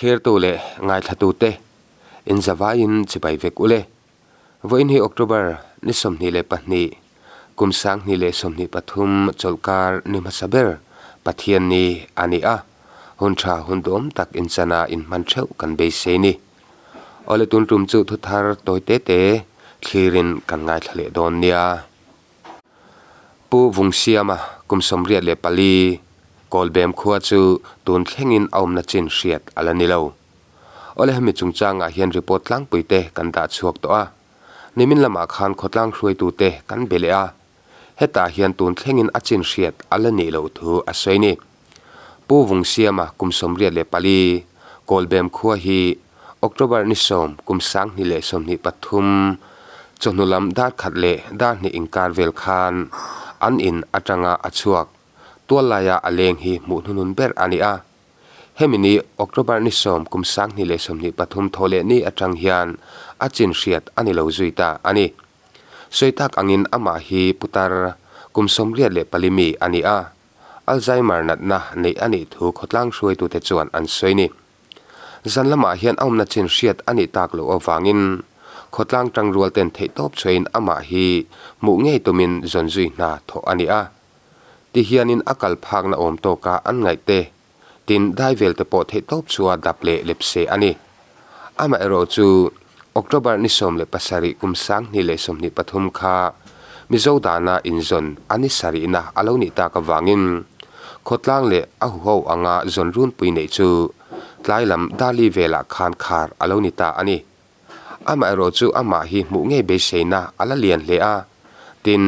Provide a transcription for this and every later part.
Thlirtu leh ngaithlatute inzavaiin chibai vek ule. Vawiin hi October ni 22, kum 2023 chawlhkar ni hmasa ber Pathian ni a ni a, hun tha hun duhawm tak inchana inhman theuh kan beisei ni. Awle tun tum chu thuthar tawi te te thlirin kan ngaithla leh dawn nia. Pu Vungsiama kum 84 Kawlbem khua chu tun thlengin a awmna chin hriat a la ni lo. Awle hemi chungchangah hian report tlangpui te kan dah chhuak tawh a. Nimin lamah khan khawtlang hruaitu te kan be leh a. Hetah hian tun thlengin a chin hriat a la nih loh thu a sawi ni. Pu Vungsiama kum 84, Kawlbem khua hi October ni 10 kum 2023 chawhnu lam dar khat leh dar hnih inkar vel khan an in atanga a chhuak tual laia a leng hi hmuh hnunun ber a ni a. Hemi ni October ni 10 kum 2023 thaw leh ni atang hian a chin hriat a ni lo zui ta a ni. Sawi tak angin amah hi putar kum 84 mi a ni a, Alzheimer natna neih a nih thu khawtlang hruaitute chuan an sawi ni. Zan lamah hian a awmna chin hriat a nih tak loh avangin khawtlang tangrual ten theihtawp chhuahin amah hi hmuh ngei tumin zawn zui hna thawh a ni a. Tihianin a kal phakna awm tawka an ngaih te, tin dai vel te pawh theihtawp chhuah dap leh lep se a ni. Amaherawh chu October ni 17 kum 2023 kha Mizo dana inzawn a ni sarihna a lo nih tak avangin khawtlang leh a huho anga zawn runpui neih chu tlai lam Dali velah khan khar a lo ni ta a ni. Amaherawh chu amah hi hmuh ngei beiseina a la lian hle a, tin,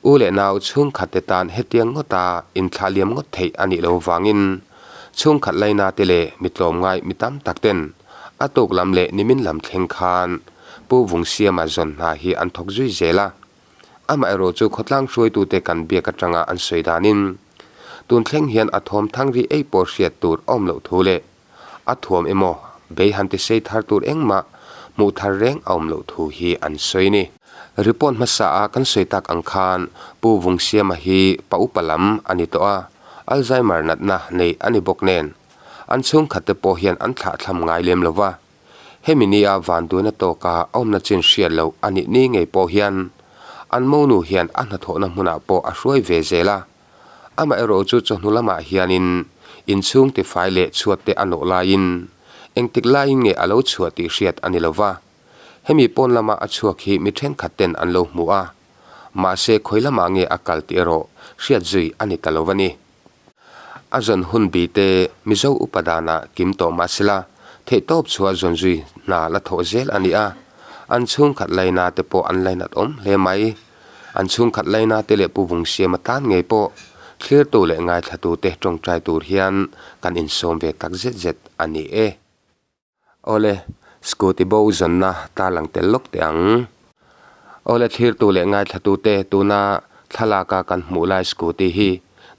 u leh nau chhungkhat te tan hetiang ngawta inthlah liam ngawt theih a nih lo vangin chhungkhat laina te leh mi tlawmngai mi tam tak ten a tuk lam leh nimin lam thleng khan Pu Vungsiama zawn hna hi an thawk zui zel a. Amaherawh chu khawtlang hruaitute kan biak atanga an sawi danin tun thleng hian a thawm thang ri ei pawh hriat tur a awm loh thu leh a thuam emaw bei han ti sei thar tur engmah hmuh thar reng a awm loh thu hi an sawi ni. Report hmasa a kan sawi tak ang khan Pu Vungsiama hi pa upa lam a ni tawh a, Alzheimer natna nei a ni bawk nen an chhungkhat te pawh hian an thlahthlam ngai lem lo va. Hemi nia vanduaina tawka a awmna chin hriat loh a nih ni ngei pawh hian an monu hian a hnathawhna hmunah pawh a hruai ve zel a. Amaherawh chu chawhnu lamah hianin inchhung tifai leh chhuat te a nawh laiin engtik laiin nge a lo chhuah tih hriat a ni lo va. Hemi pawn lama a chhuak hi mi thenkhat ten an lo hmu a, mahse khawi lamah nge a kal tih erawh hriat zui a ni ta lo a ni. A zawn hun bi te Mizo upa danah kim tawh mah sela, theihtawp chhuah zawn zui hna la thawh zel a ni a, an chhungkhat laina te pawh an lainat awm hle mai. An chhungkhat laina te leh Pu Vungsiama tan ngei pawh thlirtu leh ngaithlatu te tawngtai tur hian kan insawm ve tak zet zet a ni e. Awle, scooty bo zawnna tarlang tel lawk teh ang. Awle, thlirtu leh ngaithlatu te tuna thlalaka kan hmuh lai scooty hi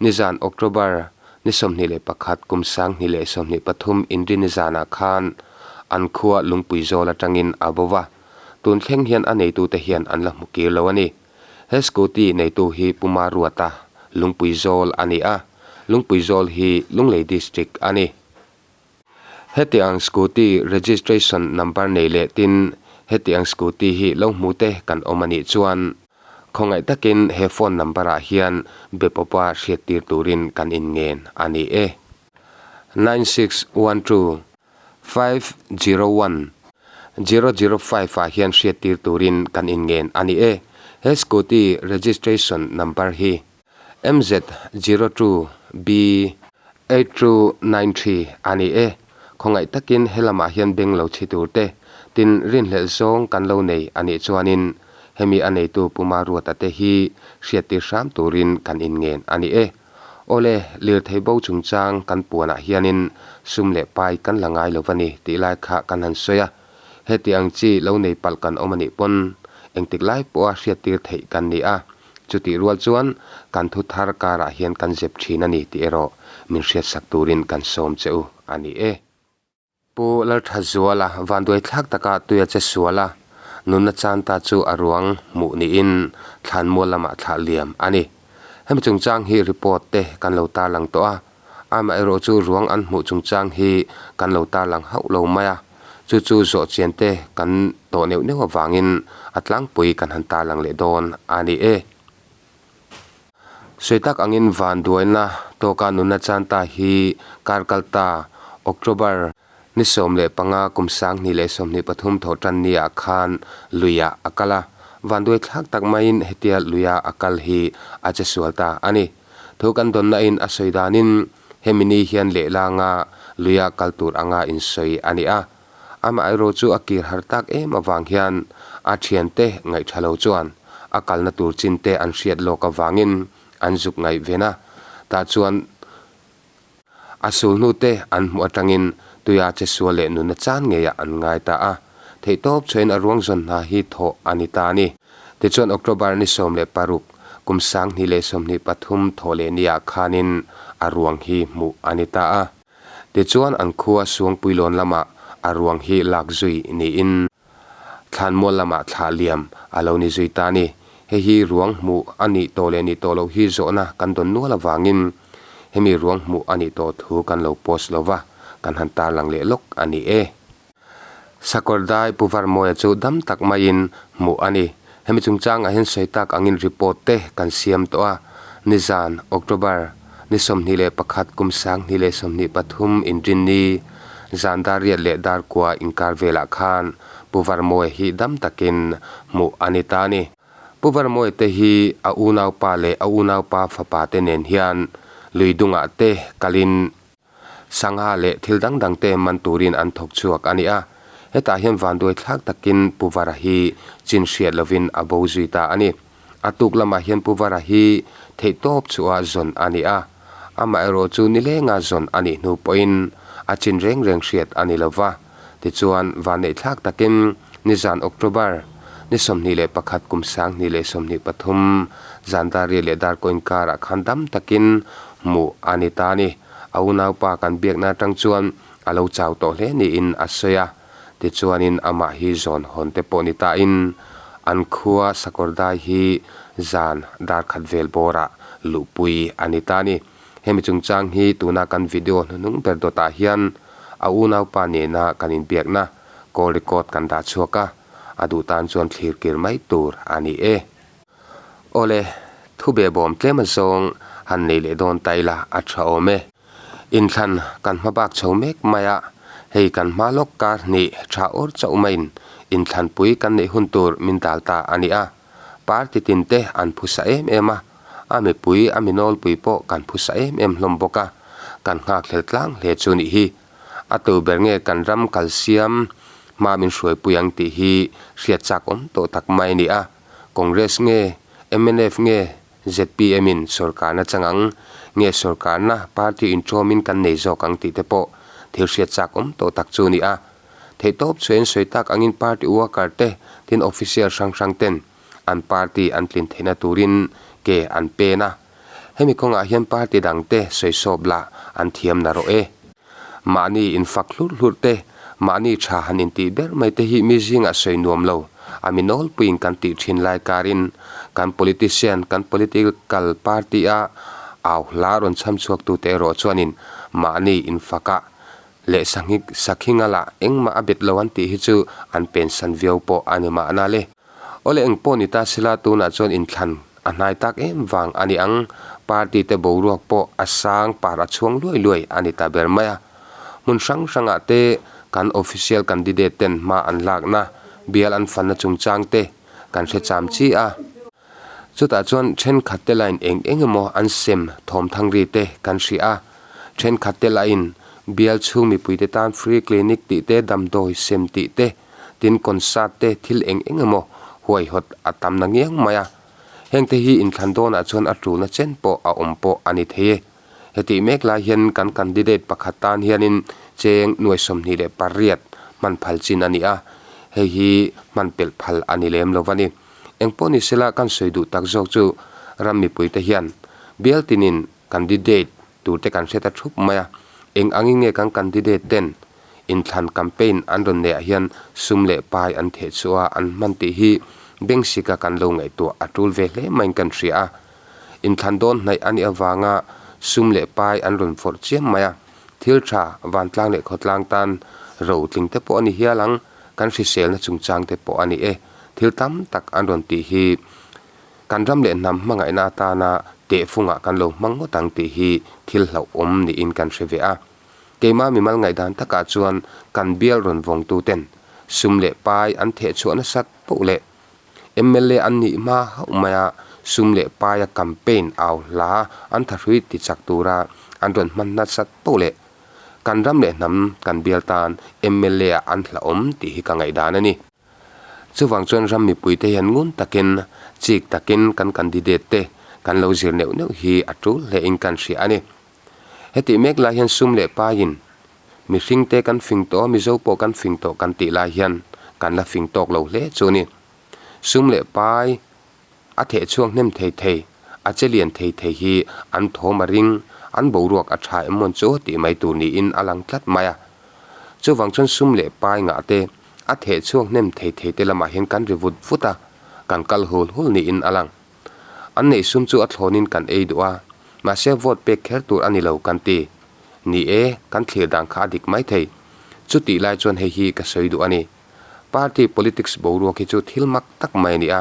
nizan October ni 21 kum 2023 inri nizanah khan an khua Lungpui zawl atangin a bo va. Tun thleng hian a neitute hian an la hmu kir lo a ni. He scooty neitu hi Pu Maruata, Lungpui Zawl a ni a, Lungpui Zawl hi Lunglei District a ni. Heti ang scooty registration number nei leh tin heti ang scooty hi lo hmu te kan awm a nih chuan khawngaih takin he phone number ah hian be pawpa hriattir turin kan inngen a ni e. 9612 501 005 ah hian hriattir turin kan inngen a ni e. He scooty registration number hi MZ 02 B 8293 a ni e. Khawngaih takin he lamah hian beng lo chhi tur te, tin rinhlelh zawng kan lo nei a nih chuanin hemi a neitu Pu Maruata te hi hriattir hram turin kan inngen a ni e. Awle, lirthei bo chungchang kan puanah hianin sum leh pai kan la ngai lo va ni tih lai kha kan han sawi a. Heti ang chi lo nei palh kan awm a nih pawn engtik lai pawha hriattir theih kan ni a. Chutih rual chuan kan thu thar karah hian kan zep thin a ni tih erawh min hriatsak turin kan sawm che u a ni e. Pu Lalthazuala vanduai thlak taka tuia che sual a, nunna chan ta chu a ruang hmuh niin thlanmual lamah thlah liam a ni. Hemi chungchang hi report te kan lo tarlang tawh a, Amaherawhchu ruang an hmuh chungchang hi kan lo tarlang hauh lo mai a, chu chu zawh chian te kan tawh neuh neuh avangin a tlangpui kan han tarlang leh dawn a ni e. Sawi tak angin vanduaina tawka nunna chan ta hi kar kal ta October Ni 15 kum 2023 thawh tan ni ah khan luiah a kal a, vanduai thlak tak maiin hetia luia a kal hi a che sual ta a ni. Thu kan dawnna in a sawi danin hemi ni hian lehlanga luia kal tur anga insawi a ni a. Amaherawh chu a kir har tak em avang hian a thiante ngaihtha lo chuan a kalna tur chin te an hriat lawk avangin an zuk ngaihven a, tah chuan A sulhnu te an hmuh atangin tuia che sual leh nunna chan ngeiah an ngai ta a, theihtawp chhuahin a ruang zawn hna hi thawh a ni ta a ni. Tichuan October ni 16, kum 2023 thawh leh niah khanin a ruang hi hmuh a ni ta a. Tichuan an khua Suangpuilawn lamah a ruang hi lak zui niin Thlanmual lamah thlah liam a lo ni zui ta a ni. Hei hi ruang hmuh a nih tawh leh nih tawh loh hi zawhna kan dawn nual avangin hemi ruang hmuh a nih tawh thu kan lo post lo va, kan han tarlang leh lawk a ni e. Sakawrdai Pu Varmawia chu dam tak maiin hmuh a ni. Hemi chungchangah hian sawi tak angin report te kan siam tawh a, nizan, October, ni 21 kum 2023 Inrinni, zan dar riat leh dar kua inkar velah khan Pu Varmawia hi dam takin hmuh a ni ta a ni. Pu Varmawia te hi a unaupa leh a unaupa fapa te nen hian lui dungah te kalin Sangha leh thil dang dang te man turin an thawk chhuak a ni a, hetah hian vanduai thlak takin Pu Vara hi chin hriat lovin a bo zui ta a ni. A tuk lamah hian Pu Vara hi theihtawp chhuah zawn a ni a, amaherawh chu nilenga zawn a nih hnu pawhin a chin reng reng hriat a ni lova. Tichuan, vanneih thlak takin nizan October ni 21 kum 2023 zan dar riat leh dar kaw inkarah khan dam takin hmuh a ni ta a ni. A unaupa kan biakna atang chuan a lo chau tawh hle niin a sawi a, tichuanin amah hi zawn hawn te pawh ni tain an khua Sakawrdai hi zan dar khat vel bawrah luhpui a ni ta a ni. Hemi chungchang hi tuna kan video hnuhnung ber dawtah hian a unaupa nena kan inbiakna call record kan dah chhuak a, a duh tan chuan thlir kir mai tur a ni e. Awle, thu behbawm tlem azawng han nei leh dawn ta ila a tha awm e. Inthlan kan hma bak chho mek mai a, hei kan hma lawk kar hnih tha awr chauh maiin inthlanpui kan neih hun tur min dal ta a ni a. Party tin te an phusa em em a, a mipui a mi nawlpui pawh kan phusa em em hlawm bawk a, kan nghakhlel tlang hle chu nih hi. A tu ber nge kan ram kalsiam hma min hruaipui ang tih hi hriat chak awm tawh tak mai a ni a. Congress nge mnf nge zpm in sorkarna chang ang nge sorkarna party intawmin kan nei zawk ang tih te pawh thil hriat chak awm tawh tak chu a ni a. Theihtawp chhuahin sawi tak angin party worker te tin official hrang hrang ten an party an tlin theihna turin ke an pen a. Hemi kawngah hian party dang te sawisawp lah an thiam na rawh e. Mahni infak hlurh hlurh te, mahni tha han intih ber mai te hi mi zingah sawi nuam lo, a mi nawlpuiin kan tih thin lai karin kan politician, kan political party a au hla rawn chham chhuak tute erawh chuanin mahni infakah leh sakhinga lah engmah a bet lo an tih hi chu an pensan viau pawh a ni mahna le. Awle engpawh ni ta sela tunah chuan inthlan a hnai tak em vang a ni ang. Party te boruak pawh a sang par a chhuang luai luai a ni ta ber mai a. Hmun hrang hrangah te kan official candidate ten hma an lakna, bial an fanna chungchang te kan hre cham chi a. Chutah chuan thenkhat te lain eng eng emaw an sem thawm thang ri te kan hria a. Thenkhat te lain bial chhung mipuite tan free clinic tih te damdawi sem tih te, Tin, concert te thil eng eng emaw huaihawt a tam na ngiang mai a. Hengte hi inthlan dawnah chuan a tulna chen pawh a awm pawh a ni thei e. Hetih mek lai hian kan candidate pakhat tan hianin cheng nuai 28 hman phal chin a ni a, hei hi hman pelh phal a ni lem lo va ni. Engpawh ni sela kan sawi duh tak zawk chu ram mipuite hian bial tinin candidate turte kan hre ta thup mai a, eng angin nge kan candidate ten Inthlan campaign an rawn neih ah hian sum leh pai an theh chhuah a, an hman tih hi Bengsika kan lo ngaihtuah a tul ve hle maiin kan hria a. Inthlan dawn hnaih a nih avanga Sum leh pai an rawn vawrh chiam mai a, thil tha vantlang leh khawtlang tan ro tling te pawh a ni hial ang, kan hriselna chungchang te pawh a ni e. Thil tam tak an rawn tih hi kan ram leh hnam hmangaihna atana tehfungah kan lo hmang ngawt ang tih hi thil hlauhawm niin kan hre ve a. Keimah mimal ngaihdan takah chuan kan bial rawn vawngtuten sum leh pai an thehchhuah nasat poh leh mla an nih hma hauh maia sum leh paia campaign au hla an thahrui ti chak tura an rawn hman nasat poh leh kan ram leh hnam kan bial tan mla ah an hlauhawm tih hi ka ngaihdan a ni. Chuvang chuan ram mipuite hian ngun takin, chik takin kan candidate te kan lo zir neuh neuh hi a tul hlein kan hria a ni. Hetih mek lai hian sum leh paiin mihringte kan fing tawh a, Mizo pawh kan fing tawh kan tih lai hian kan la fing tawk lo hle chu a ni. Sum leh pai a theh chhuak hnem thei thei, a che lian thei thei hi an thawm a ring, an boruak a tha em mawn chu tih mai tur niin a lang tlat mai a. Chuvang chuan sum leh pai ngah te a theh chhuak hnem thei thei te lamah hian kan ri vut vut a, kan kal hul hul niin a lang. An neih sum chu a thlawnin kan ei duh a, mahse vote pek kher tur a ni lo kan ti. Ni e, kan thlir dan kha a dik mai thei. Chutih lai chuan hei hi ka sawi duh a ni. Party politics boruak hi chu thil mak tak mai a ni a.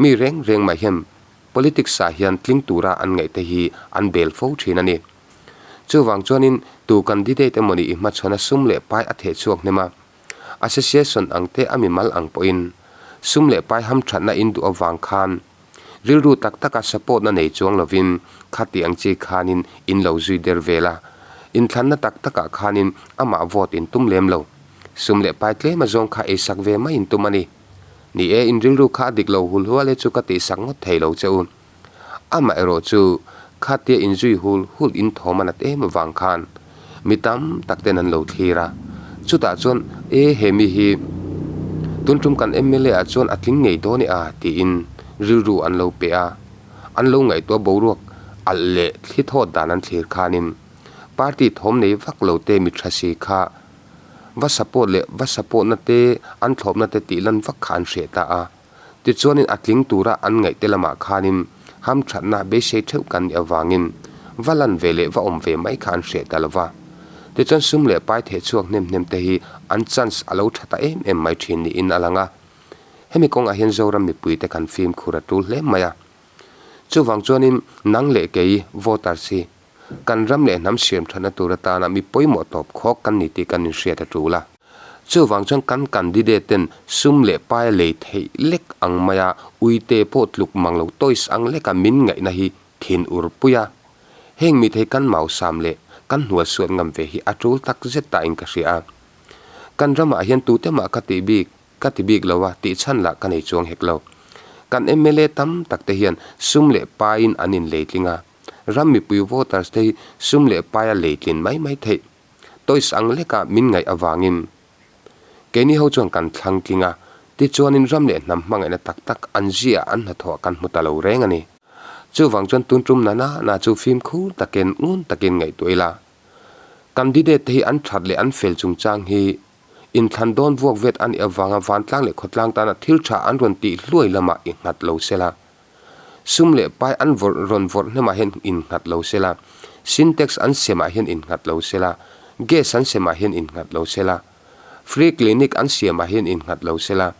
Mi reng reng mai hian politics ah hian tling tura an ngaih te hi an bel fo thin a ni. Chuvang chuanin tu candidate emawni i hmachhawn a sum leh pai a theh chhuak hnem a. Association ang te a mimal ang pawhin sum leh pai hamthatna in duh avang khan rilru tak taka support na nei chuang lovin khati ang chi khanin in lo zui der vel a, inthlanna tak takah khanin amah vote in tum lem lo. Sum leh pai tlem azawng kha eisak ve mai in tum a ni. Ni e, in rilru kha a dik lo hul hual e chu ka tihsak ngawt thei lo che u. Amah erawh chu khatia inzui hul hul in thawm a nat em avang khan mi tam tak ten an lo thlir a. Chutah chuan e he mi hi tun tum kan mla ah chuan a tling ngei dawn e a tiin rilru an lo pe a. An lo ngaihtuah boruak alh leh thli thawt dan an thlir khanin party thawm nei vak lo te mi tha si kha va support leh va support na te an thlawpna te tih lan vak kha an hreh ta a. Tichuanin a tling tura an ngaih te lamah khanin hamthatna beisei theuh kan nih avangin va lan ve leh va awm ve mai kha an hreh ta lo va. Tichuan sum leh pai theh chhuak hnem hnem te hi an chance a lo tha ta em em mai thin niin a lang a. Hemi kawngah hian Zoram mipuite kan fimkhur a tul hle mai a. Chuvang chuanin nang leh kei voters hi kan ram leh hnam siam thatna tur atana mi pawimawh tawp khawk kan ni tih kan inhriat a tul a. Chuvang chuan kan candidate ten sum leh pai a lei theih lek ang maia uite pawh tluk mang lo toys ang leka min ngaihna hi thin ur pui a. Heng mi thei kan mausam leh kan hnual suat ngam ve hi a tul tak zet ta in ka hria a. Kan ramah hian tute mah ka tih bik ka ti bik lo a tih chhan lah ka nei chuang hek lo. Kan mla tam tak te hian sum leh paiin an in leitling a. Ram mipui voters te hi sum leh paia leitlin mai mai theih. Toys ang leka min ngaih avangin keini ho chuan kan thlang tling a, tichuanin ram leh hnam hmangaihna tak tak an ziah an hnathawh kan hmu ta lo reng a ni. Chuvang chuan tun tum na na na chu fimkhur takin ngun takin ngaihtuah ila, candidate te hi an that leh an fel chungchang hi inthlan dawn vuak vet a nih avanga vantlang leh khawtlang tana thil tha an rawn tih hluai lamah i nghat lo sela. Sum leh pai an vawrh rawn vawrh hnemah hian innghat lo sela, Sintex an semah hian innghat lo sela, Gas an semah hian innghat lo sela, Free Clinic an siamah hian innghat lo sela,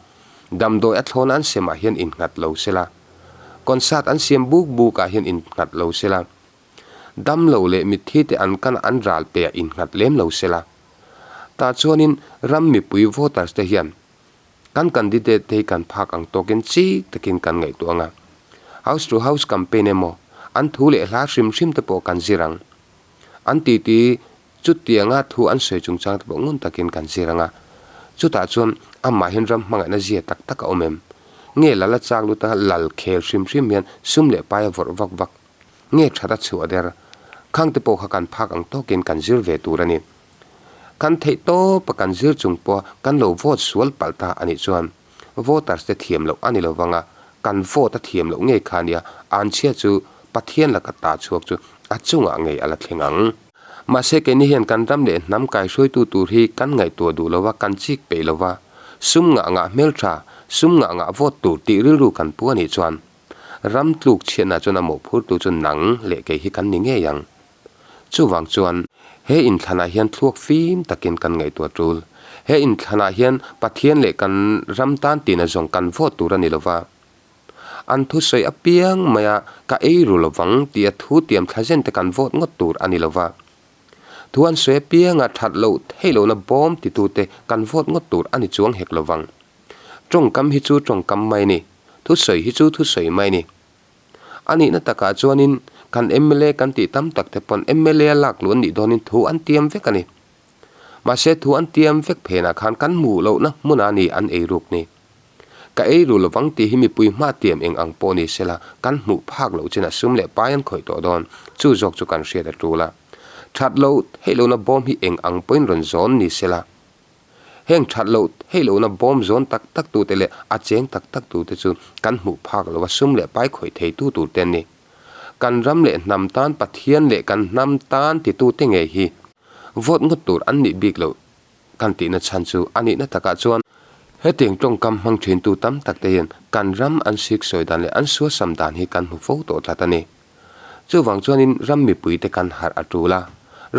Damdawi a thlawna an semah hian innghat lo sela, Concert an siam buk bukah hian innghat lo sela, Damlo leh mitthi te an kana an ral peah innghat lem lo sela. Tah chuanin ram mipui voters te hian Kan candidate te hi kan phak ang tawkin chi takin kan ngaihtuah ang a. House to house campaign emaw, an thu leh hla hrim hrim te pawh kan zir ang. An titi chutianga thu an sawi chungchang te pawh ngun takin kan zir ang a. Chutah chuan amah hian ram hmangaihna zia tak tak a awm em? Nge lal a chak lut a, lal khel hrim hrim hian sum leh pai a vawrh vak vak? Nge that a chhuah der? Khang te pawh kha kan phak ang tawkin kan zir ve tur a ni. Kan theih tawpa kan zir chung pawha kan lo vote sual palh ta a nih chuan voters te thiam loh a ni lo vang a, kan vote a thiam loh ngei kha a nia, anchhia chu Pathian laka ta chhuak chu a chungah ngei a la thleng ang. Mahse keini hian kan ram leh hnam kaihruaitu tur hi kan ngaihtuah duh lova, kan chik peih lova, sum ngah ngah hmeltha, sum ngah ngah vote tur tih rilru kan pu a nih chuan ram tluk chhiatna chuan a mawhphurtu chu nang leh kei hi kan ni ngei ang. Chuvang chuan he inthlanah hian thluak fim takin kan ngaihtuah tul. He inthlanah hian Pathian leh kan ram tan tina zawng kan vote tur a ni lova. An thusawi apiang maia ka ei ru lovang tia thu tiam thlazen te kan vote ngawt tur a ni lova. Thu an sawi apianga that loh theih lohna bawm titute kan vote ngawt tur a ni chuang hek lovang. Tawngkam hi chu tawngkam mai a ni, thusawi hi chu thusawi mai a ni. A nihna takah chuanin kan mla kan tih tam tak te pawn mla a lak luh an nih dawnin thu an tiam vek a ni. Mahse thu an tiam vek phenah khan kan hmuh lohna hmunah a ni an eiruk ni. Ka ei ru lovang tih hi mipui hma tiam eng ang pawh ni sela kan hmuh phak loh chinah sum leh pai an khawih tawh dawn, chu zawk chu kan hriat a tul a. That loh theih lohna bawm hi eng ang pawhin rawn zawn ni sela. Heng that loh theih lohna bawm zawn tak tak tute leh a cheng tak tak tute chu kan hmuh phak lova sum leh pai khawih theitu tur te an ni. Kan ram leh hnam tan Pathian leh kan hnam tan titute ngei hi vote ngawt tur an nih bik loh Kan tihna chhan chu a nihna takah chuan hetiang tawngkam hmang thintu tam tak te hian kan ram an siksawi dan leh an suasam dan hi kan hmu fo tawh tlat a ni. Chuvang chuanin ram mipuite kan harh a tul a,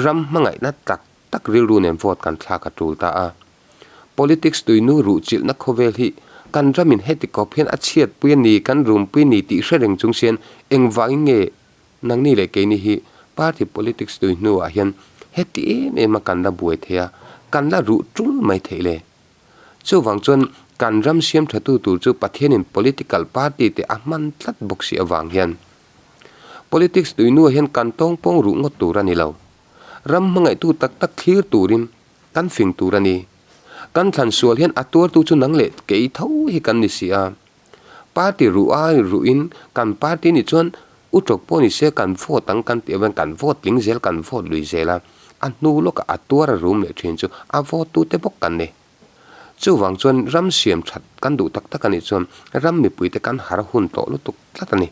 ram hmangaihna tak tak rilru nen vote kan thlak a tul ta a. Politics tuinu ruhchilhna khawvel hi kan ramin heti kawp hian a chhiatpui a ni, kan rumpui a ni tih hre reng chung sian engvangin nge Nangni leh keini hi party politics tui hnuah hian heti em em a kan la buai thei a, kan la ruh tul mai theih le. Chuvang chuan kan ram siam tha tu tur chu Pathianin political party te a hman tlat bawk si avang hian politics tui hnuah hian kan tawng pawng ruh ngawt tur a ni lo. Ram hmangaihtu tak tak thlir turin kan fing tur a ni. Kan thlan sual hian a tuartu chu nang leh kei tho hi kan ni si a. Party ruh ai ruhin kan party nih chuan U tawk pawh ni se kan vote ang kan tih avangin kan vote tling zel kan vote lui zel a, a hnu lawkah a tuar a rum leh thin chu a vote tute bawk kan ni. Chuvang chuan ram siam that kan duh tak tak a nih chuan ram mipuite kan har hun tawh lutuk tlat a ni.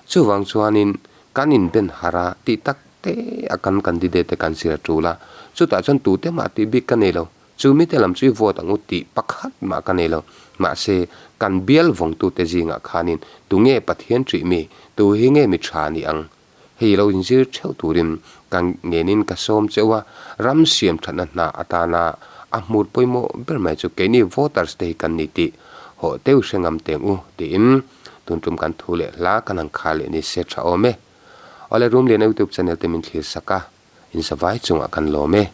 Chuvang chuanin kan inben har a tih tak te a kan candidate te kan zir a tul a, chutah chuan tute mah tih bik ka nei lo. Chu mite lam chu i vote ang u tih pakhat mah ka nei lo. Mahse, kan bial vawngtute zingah khanin tunge Pathian ṭih mi, tu hi nge mi ṭha ni ang? Hei lo inzir ṭheuh turin ka ngenin ka sawm cheu a, ram siam ṭhatna hna atana a hmur pawimawh ber mai chu keini voters te hi kan ni tih hawh teu hre ngam teng u tiin tun tum kan thu leh hla kan han khar leh ni se ṭha awm e. Awle Rumliana YouTube channel te min thlir sak a, in zavai chungah kan lawm e.